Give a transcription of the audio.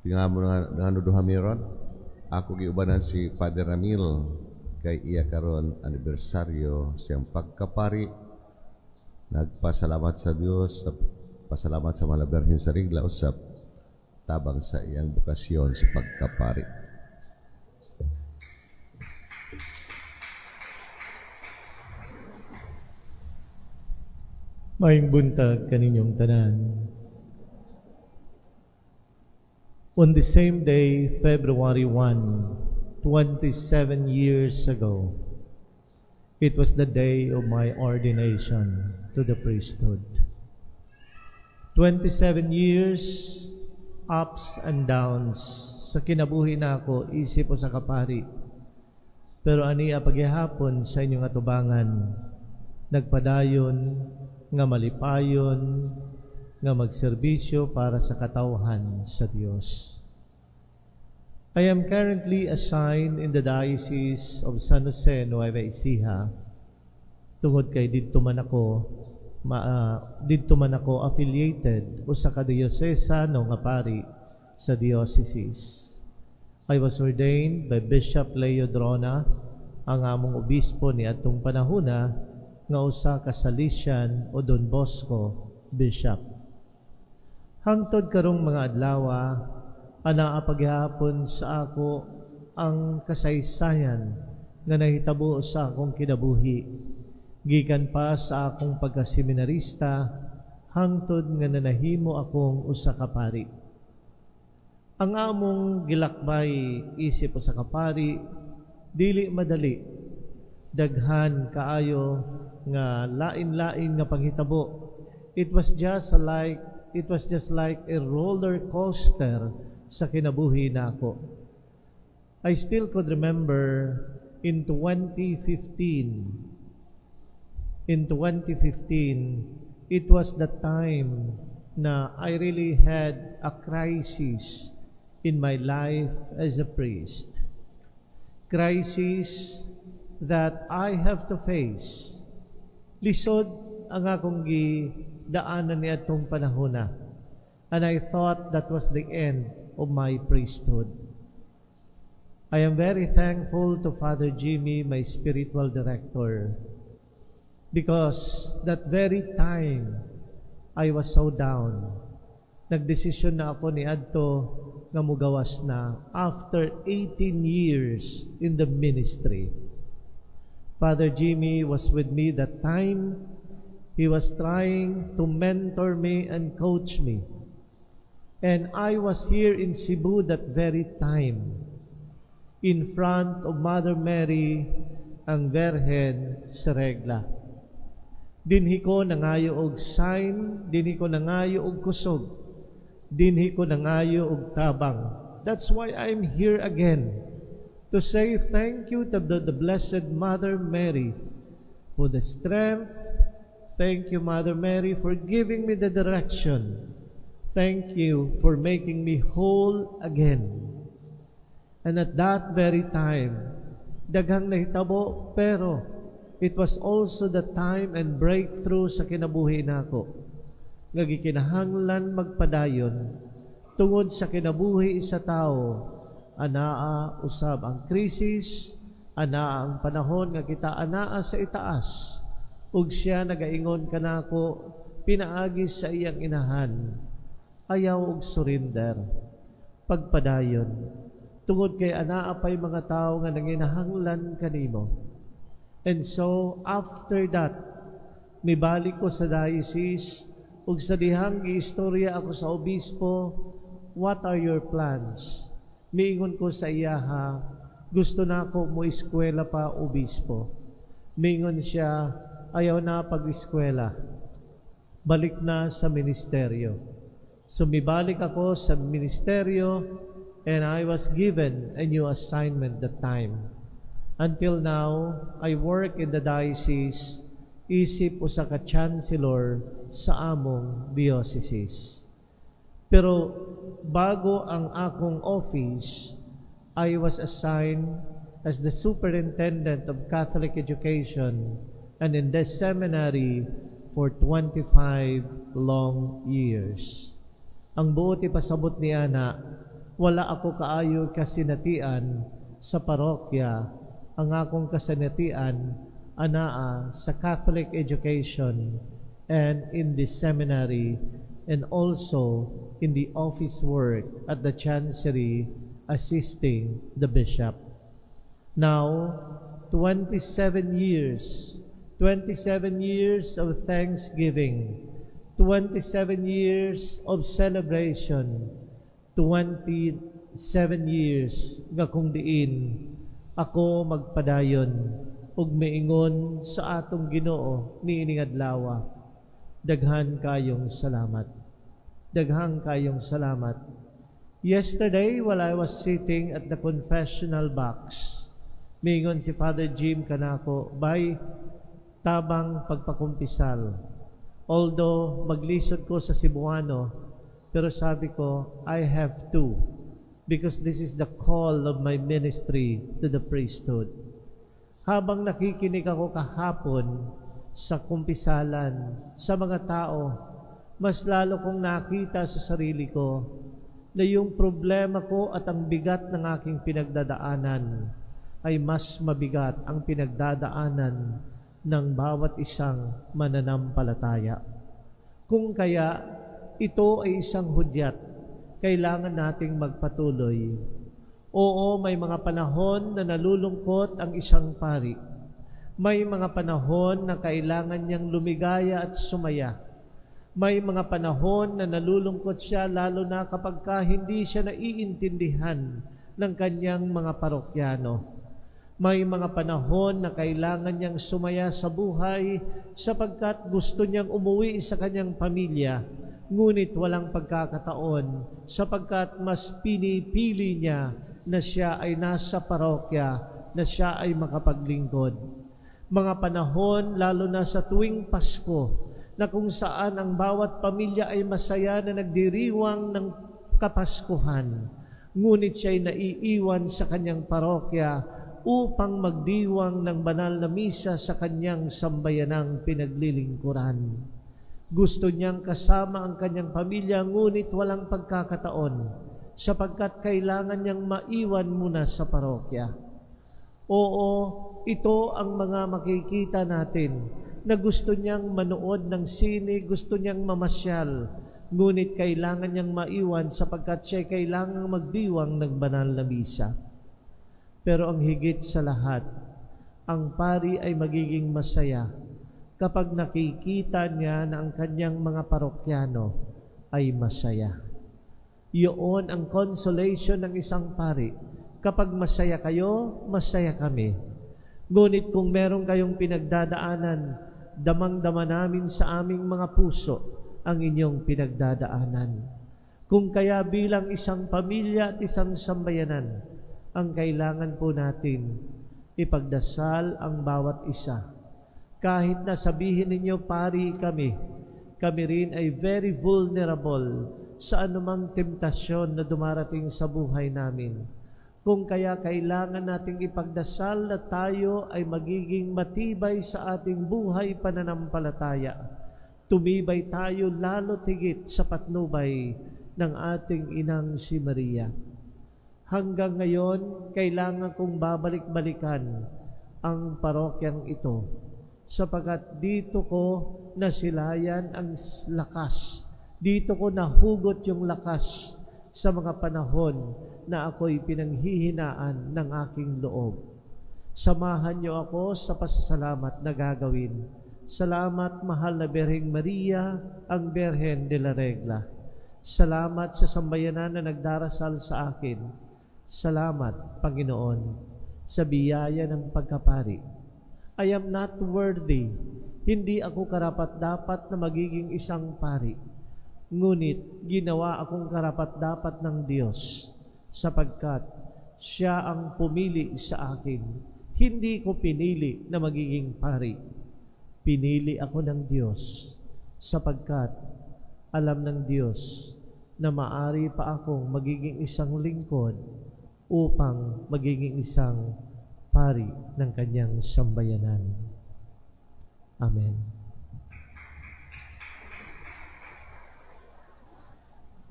Tingnan mo nga nga duha mi ron. Ako giubanan si Father Ramil kay iya karon anibersaryo siyang pagkapari. Nagpasalamat sa Dios, pasalamat sa Mahal Birhen sa Regla usab tabang sa iyang bokasyon sa pagkapari. Maayong buntag kaninyong tanan. On the same day, February 1, 27 years ago, it was the day of my ordination to the priesthood. 27 years, ups and downs sa kinabuhi nako isip usa ka pari. Pero ania paghihapon sa inyong atubangan, nagpadayon nga malipayon nga magserbisyo para sa katawhan sa Dios. I am currently assigned in the Diocese of San Jose, Nueva Ecija, tungod kay didto man ako affiliated usa ka diosesano nga pari sa diocese. I was ordained by Bishop Leo Drona, ang among obispo ni atong panahona nga usa ka Salesian o Don Bosco Bishop. Hangtod karong mga adlawa, anaa paghihapon sa ako ang kasaysayan nga nahitabo sa akong kinabuhi. Gikan pa sa akong pagkaseminarista, hangtod nga nanahimo akong usa ka pari. Ang among gilakbay isip usa ka pari, dili madali. Daghan kaayo nga lain-lain nga panghitabo. It was just like a roller coaster sa kinabuhi nako. I still could remember in 2015. In 2015, it was the time na I really had a crisis in my life as a priest. Crisis that I have to face. Lisod ang akong gidaanan ni atong panahona. And I thought that was the end of my priesthood. I am very thankful to Father Jimmy, my spiritual director, because that very time I was so down. Nagdesisyon na ako ni adto nga mugawas na after 18 years in the ministry. Father Jimmy was with me that time. He was trying to mentor me and coach me. And I was here in Cebu that very time, in front of Mother Mary, ang Berhen sa Regla. Dinhi ko nangayo og sign, dinhi ko nangayo og kusog, dinhi ko nangayo og tabang. That's why I'm here again, to say thank you to the Blessed Mother Mary for the strength. Thank you, Mother Mary, for giving me the direction. Thank you for making me whole again. And at that very time, daghang nahitabo, pero it was also the time and breakthrough sa kinabuhi nako nga gikinahanglan magpadayon tungod sa kinabuhi sa tao. Anaa usab ang krisis, anaa ang panahon nga kita anaa sa itaas ug siya nagaingon kanako pinaagi sa iyang inahan, ayaw og surrender, pagpadayon, tungod kay anaa pay mga tawo nga nanginahanglan kanimo. And so after that, mibalik ko sa diocese ug sa dihang giistorya ako sa obispo, "What are your plans?" Miingon ko sa iyaha, "Gusto na ako mo eskwela pa, obispo." Miingon siya, "Ayaw na pag-eskwela. Balik na sa ministeryo." So mibalik ako sa ministeryo and I was given a new assignment that time. Until now, I work in the diocese isip usa ka chancellor sa among diocese. Pero bago ang akong office, I was assigned as the superintendent of Catholic Education and in this seminary for 25 long years. Ang buot ipasabot ni ana, Wala ako kaayo kasinatian sa parokya. Ang akong kasinatian anaa sa Catholic education and in the seminary and also in the office work at the chancery assisting the bishop. Now, 27 years, 27 years of thanksgiving, 27 years of celebration, 27 years nga kung diin ako magpadayon ug miingon sa atong Ginoo niining adlaw. Daghan kayong salamat. Daghan kayong salamat. Yesterday, while I was sitting at the confessional box, miingon si Father Jim kanako, "Bay, tabang pagpakumpisal." Although maglisod ko sa Cebuano, pero sabi ko, "I have to because this is the call of my ministry to the priesthood." Habang nakikinig ako kahapon sa kumpisalan, sa mga tao, mas lalo kong nakita sa sarili ko na yung problema ko at ang bigat ng aking pinagdadaanan ay mas mabigat ang pinagdadaanan ng bawat isang mananampalataya. Kung kaya, ito ay isang hudyat. Kailangan nating magpatuloy. Oo, may mga panahon na nalulungkot ang isang pari. May mga panahon na kailangan niyang lumigaya at sumaya. May mga panahon na nalulungkot siya, lalo na kapag ka hindi siya naiintindihan ng kanyang mga parokyano. May mga panahon na kailangan niyang sumaya sa buhay sapagkat gusto niyang umuwi sa kanyang pamilya, ngunit walang pagkakataon sapagkat mas pinipili niya na siya ay nasa parokya, na siya ay makapaglingkod. Mga panahon, lalo na sa tuwing Pasko, na kung saan ang bawat pamilya ay masaya na nagdiriwang ng Kapaskuhan, ngunit siya'y naiiwan sa kanyang parokya upang magdiwang ng banal na misa sa kanyang sambayanang pinaglilingkuran. Gusto niyang kasama ang kanyang pamilya, ngunit walang pagkakataon sapagkat kailangan niyang maiwan muna sa parokya. Oo, ito ang mga makikita natin na gusto niyang manood ng sine, gusto niyang mamasyal, ngunit kailangan niyang maiwan sapagkat siya kailangang magdiwang ng banal na misa. Pero ang higit sa lahat, ang pari ay magiging masaya kapag nakikita niya na ang kanyang mga parokyano ay masaya. Iyon ang consolation ng isang pari. Kapag masaya kayo, masaya kami. Ngunit kung meron kayong pinagdadaanan, damang-dama namin sa aming mga puso ang inyong pinagdadaanan. Kung kaya bilang isang pamilya at isang sambayanan, ang kailangan po natin, ipagdasal ang bawat isa. Kahit na sabihin ninyo pari kami, kami rin ay very vulnerable sa anumang temptasyon na dumarating sa buhay namin. Kung kaya kailangan nating ipagdasal na tayo ay magiging matibay sa ating buhay pananampalataya. Tumibay tayo lalo higit sa patnubay ng ating inang si Maria. Hanggang ngayon, kailangan kong babalik-balikan ang parokyang ito sapagkat dito ko nasilayan ang lakas. Dito ko nahugot yung lakas sa mga panahon na ako'y pinanghihinaan ng aking loob. Samahan niyo ako sa pasasalamat na gagawin. Salamat, mahal na Birheng Maria, ang Birhen de la Regla. Salamat sa sambayanan na nagdarasal sa akin. Salamat, Panginoon, sa biyaya ng pagkapari. I am not worthy. Hindi ako karapat-dapat na magiging isang pari. Ngunit ginawa akong karapat-dapat ng Diyos sapagkat siya ang pumili sa akin. Hindi ko pinili na magiging pari. Pinili ako ng Diyos sapagkat alam ng Diyos na maari pa akong magiging isang lingkod upang magiging isang pari ng kanyang sambayanan. Amen.